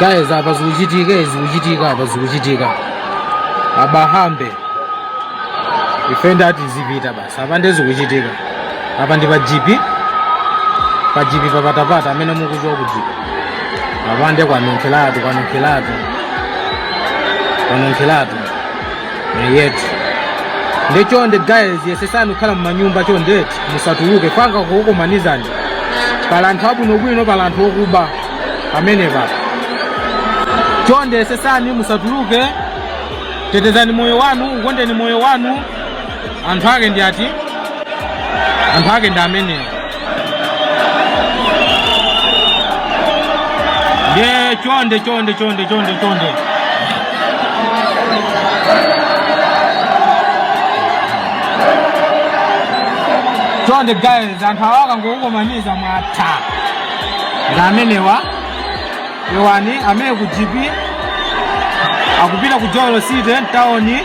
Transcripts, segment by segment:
Guys, apa zikuchitika, zikuchitika apa, zikuchitika. Abahambe, ife ndati zipita basi. Apa ndi zikuchitika apa ndi pa GP, pa GP papatapata amene mukudziwa ku GP. Apa ndi kwanunkhelatu, kwanunkhelatu, kwanunkhelatu yetu. Ndi chonde guys, yesesani kukhala mmanyumba chondeti, musatuluke fanga kukumanizani. Pala anthu abwinobwino, pala anthu okuba pamenepa. Chonde yesesani musatuluke, tetezani moyo wanu, ukondeni moyo wanu. Anthu ake ndi ati? Anthu ake ndi amenewa. Ndiye chonde, chonde, chonde, chonde, chonde. Chonde guys, anthu awa akangokukomaniza mwatha. Ndi amenewa. Iwani amene ku GP akupita ku Joel City mtawuni,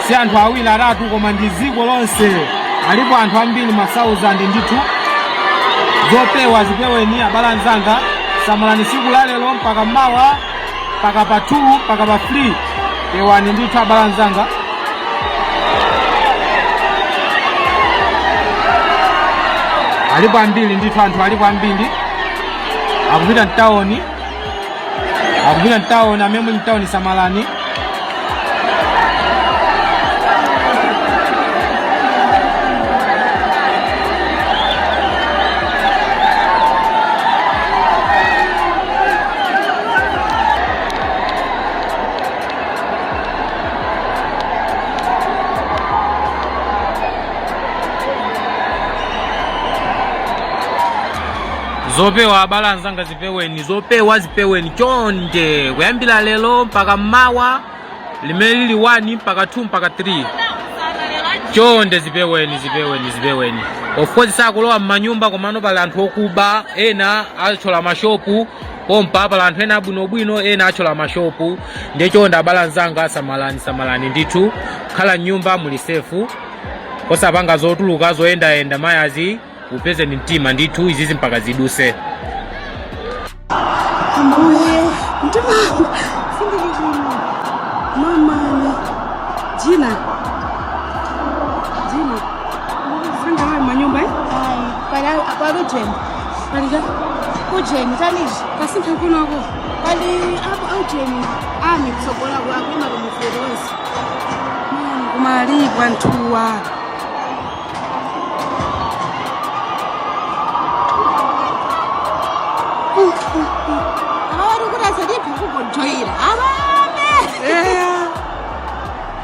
si anthu awiri atatu koma ndi dziko lonse, alipo anthu ambiri ma thousand ndithu. Zopewa zipeweni abale anzanga, samalani tsiku la lero mpaka mawa, mpaka pa 2, mpaka pa 3. Pewani ndithu abale anzanga. Alipo ambiri ndithu, anthu alipo ambiri akupita mtawuni, akupita mtawuni. Amene muli mtawuni samalani. Zopewa abale anzanga zipeweni, zopewa zipeweni chonde, kuyambira lero mpaka mmawa limene lili 1 mpaka 2 mpaka 3. Chonde zipeweni, zipeweni, zipeweni. Of course sakulowa mmanyumba, komano pali anthu okuba, ena achola mashopu pompa. Pali anthu ena abwinobwino, ena achola mashopu. Ndiye chonde abale anzanga, samalani, samalani ndithu. Khala mnyumba muli safe, osapanga zotuluka zoyendayenda mayazi. Upezeni mtima ndithu, izizi mpaka ziduse. Ambuye, mtima sindili bwino. Mama jina jina sangalowe manyumba, eh? Pali pali ujeni. Palija. Ujeni tanizvi. Kasintha kunoko. Pali apo aujeni ami kutsogola akuima pamufere wonse. Kumalipwa nthuwa. Ava vari kuti asadibva kugojoira avame. Eya,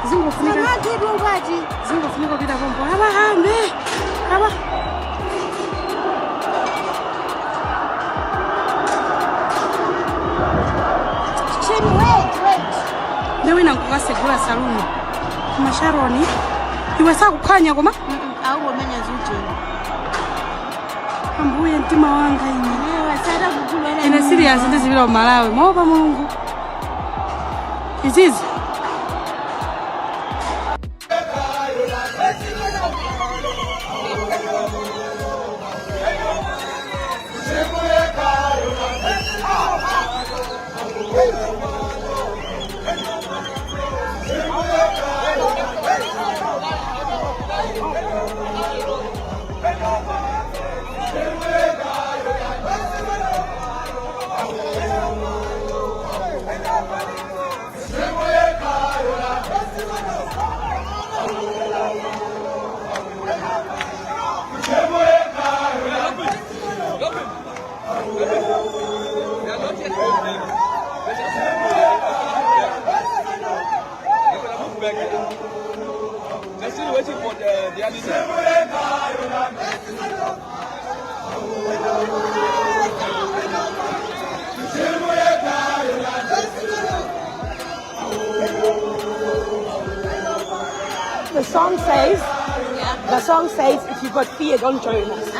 zingofunika. Samagedu ubati. Zingofunika kupita pompo abahambe aba. Cheni, wait, wait. Ndewina nkukasegula saluni koma Sharoni iwe sakuphwanya koma. Aungomenya ziujeni. Ambuye, mtima wanga ine. Vasada kukulwela. Ine serious, ndizipita ku Malawi moopa Mulungu izizi. They're still waiting for the other. The song says, if you've got fear, don't join us.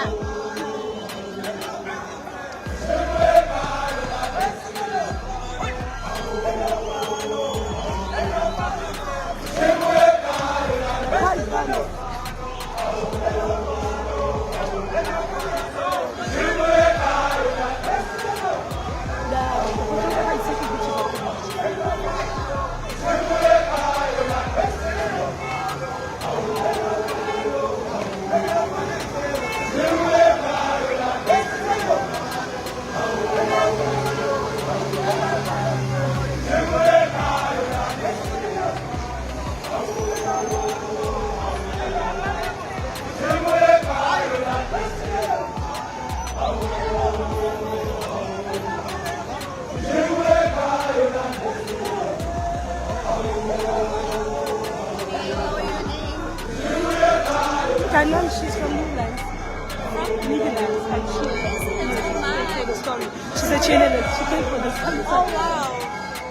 She's a journalist. She came for this. Oh wow.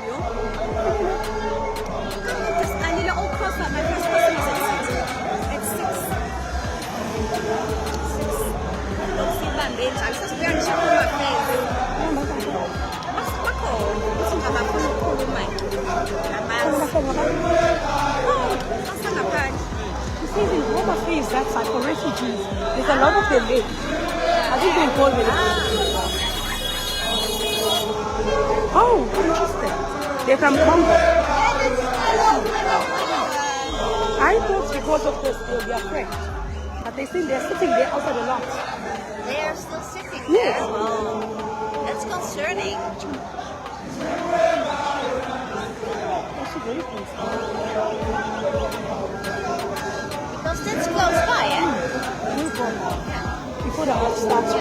Yo. I need to all cross that. My first person is at 6. At 6. 6. Sibambe njalo sesibuya ngisho kuma-affairs. Bakhona ukuthi nje abafuna ukukhuluma ngamazi. Oh, basangaphandle. You see, in Home Affairs, that's like for refugees. There's a lot of them there. I think they call them. Oh, interesting. They're from Congo. I thought because of this they'll be afraid. But they think they're sitting there outside a lot. They are still sitting Yes. there. Oh, that's concerning. Actually, very concerned. Because that's close by, eh? Move on. Before the art starts.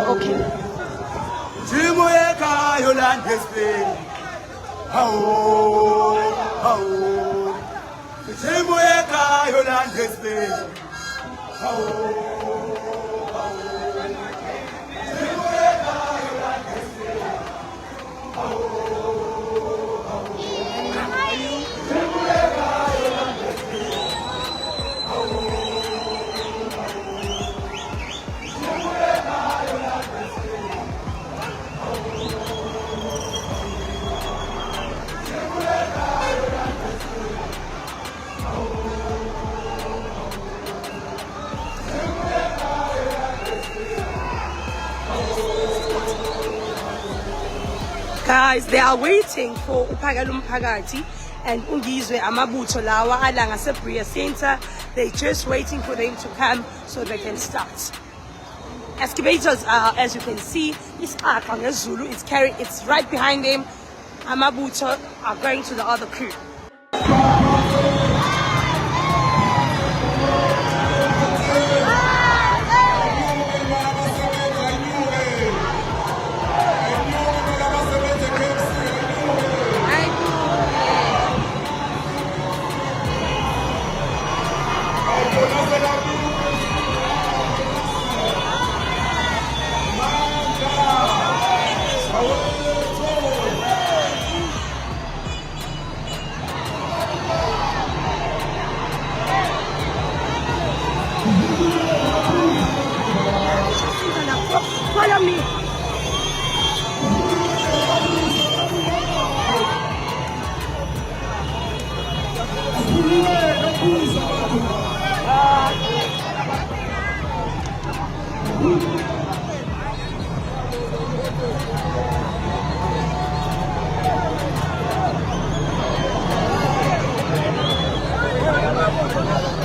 Okay. Sibuyekhaya landesibili. Hawu, hawu. Sibuyekhaya landesibili. Hawu. Guys, they are waiting for uPhakel'umphakathi and uNgizwe, amabutho lawa ala ngase-Berea Center. They're just waiting for them to come so they can start. Excavators are, as you can see, isiqaqa ngesiZulu, it's carrying, it's right behind them. Amabutho are going to the other crew. Follow me.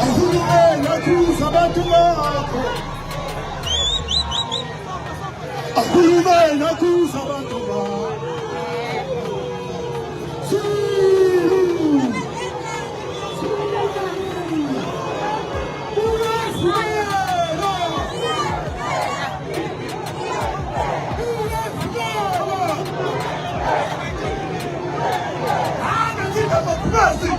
Uhulumeni akhuza abantu bakho. Akhulume nakhuza abantu bakhe. Zulu! Uyasivikela! Uyasivikela! Amabhubesi!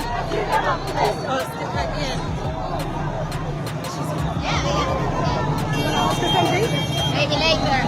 Maybe later.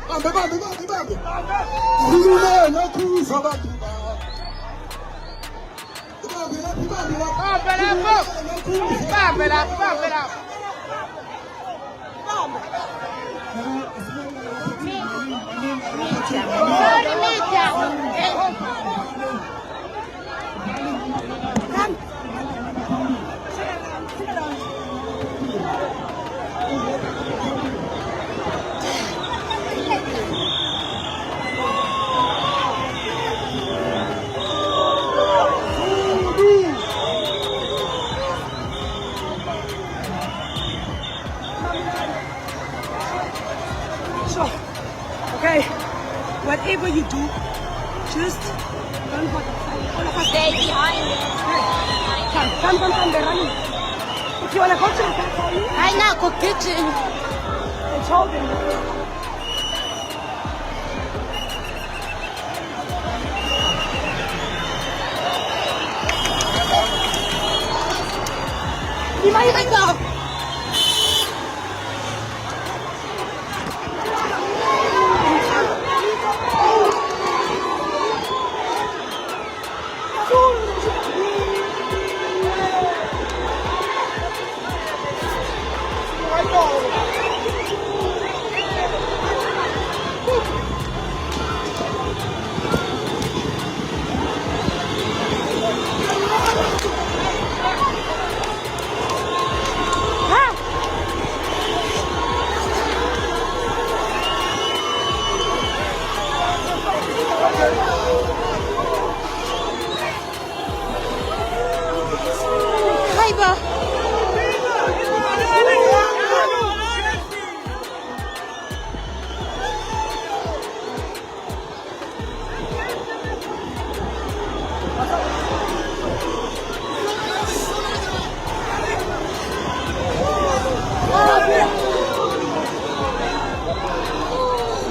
Bambe, bambe, bambe, bambe. Khulumela khuza abantu bakho. Bambe lapho, bambe lapho. Bambe lapho. Bambe lapho, bambe lapho. Sorry, Mitya. So, okay, whatever you do, just run for the all of us. Stay behind it. Come, come, come, come, they're running. If you wanna go to the back, for you, Hayi nakho gijima. I told them. Ima, ima, ima.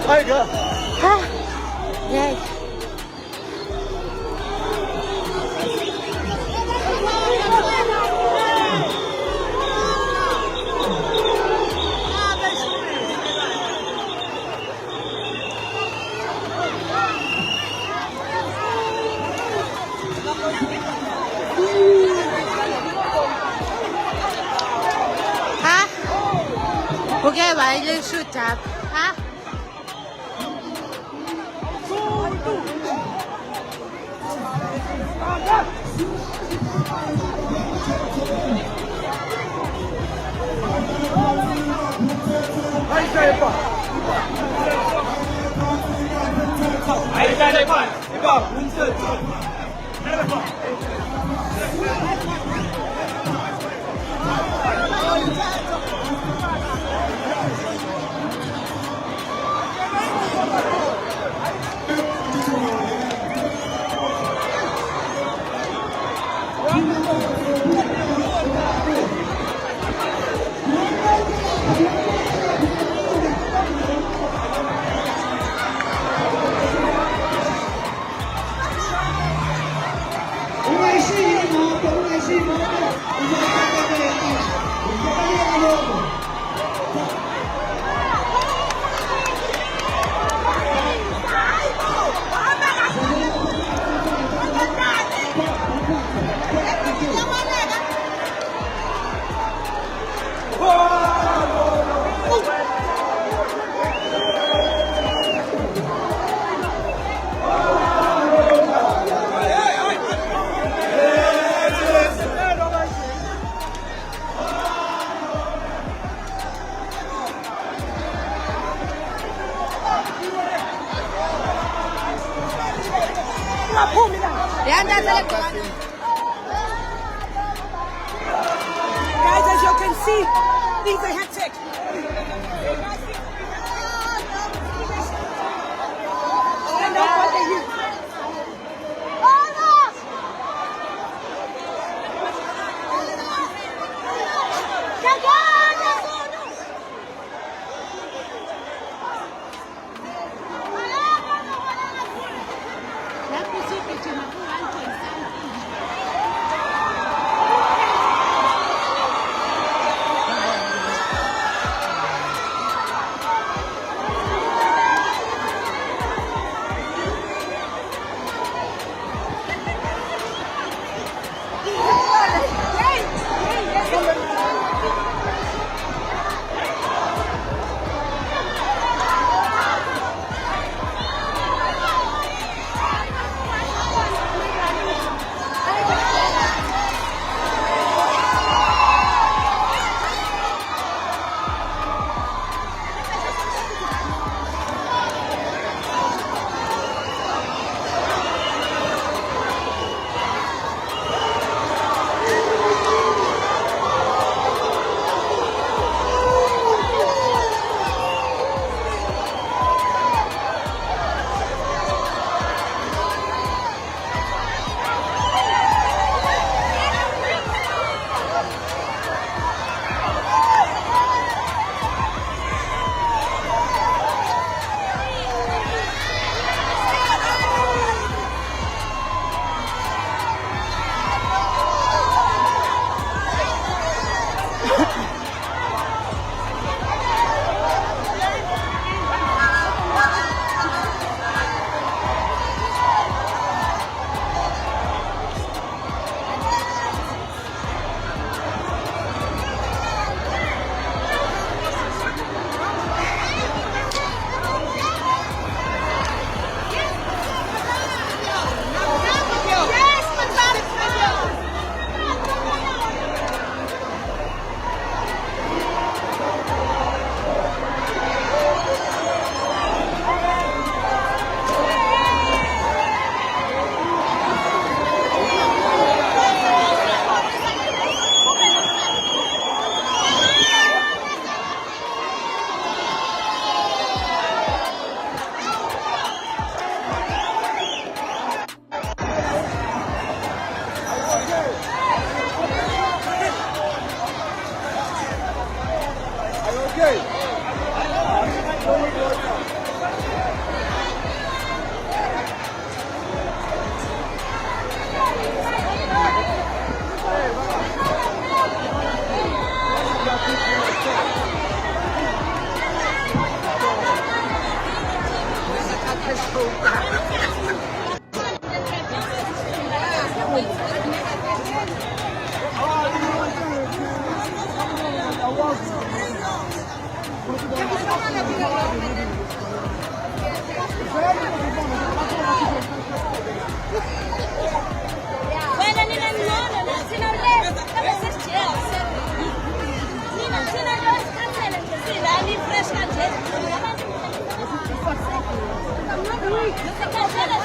Hayi bo. Ha. Yeah. Ha? Okay, why shoot up? Ha? Guys, as you can see, things are hectic. Stand up for the youth. Lapho usugijima ku-one point something. Wena nina ngcono la thina le ebesesijele nina thina lo sikhathele nje silana i-fresh kanje. Sikhathele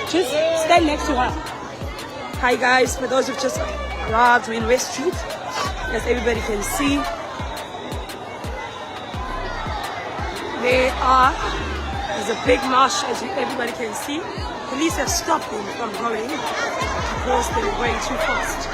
Just stand next to her. Hi guys, for those who've just arrived, we're in West Street, as everybody can see. There's a big march, as everybody can see. Police have stopped them from going because they were going too fast.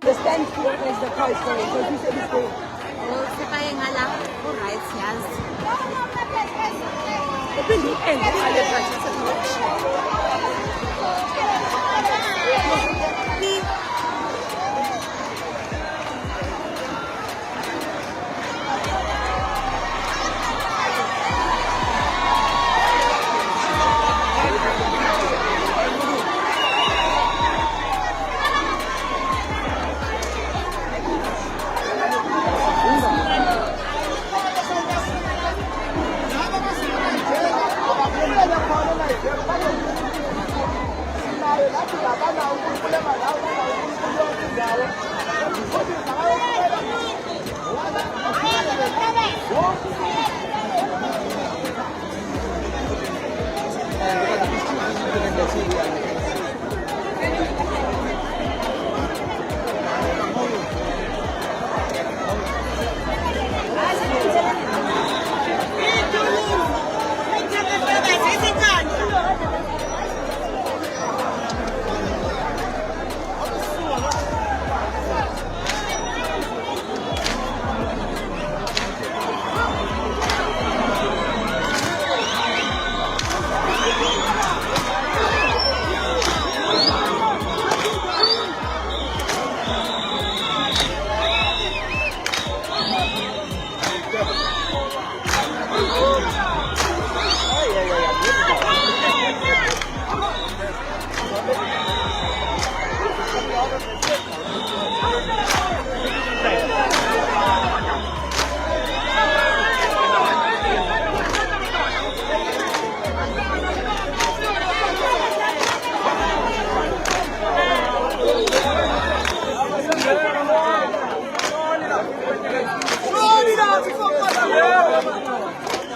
The stand here as the car is going, because he said he's going. Sifaye ngala u-right yazi. Uphinde u-end ngale right.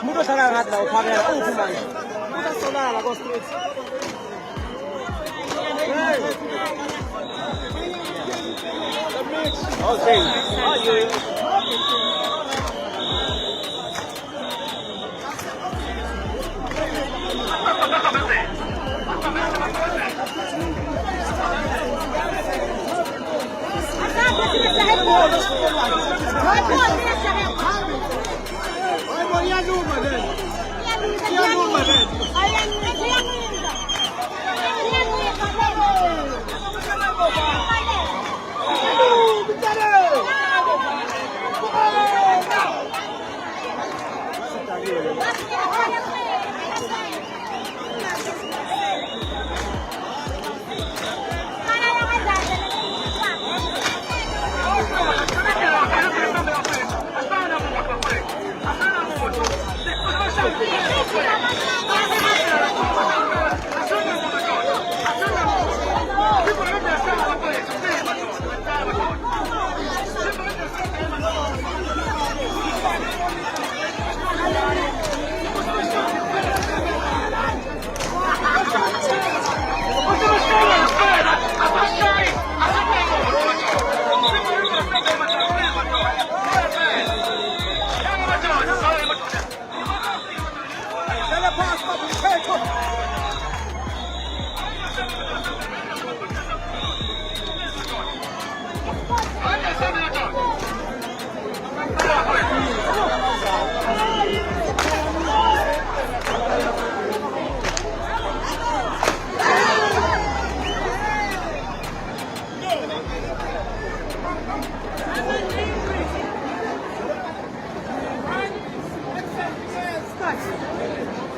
Umuntu ohlala ngathi la uphakela uphi manje? Umuntu asolala ko street. Okay. Oh,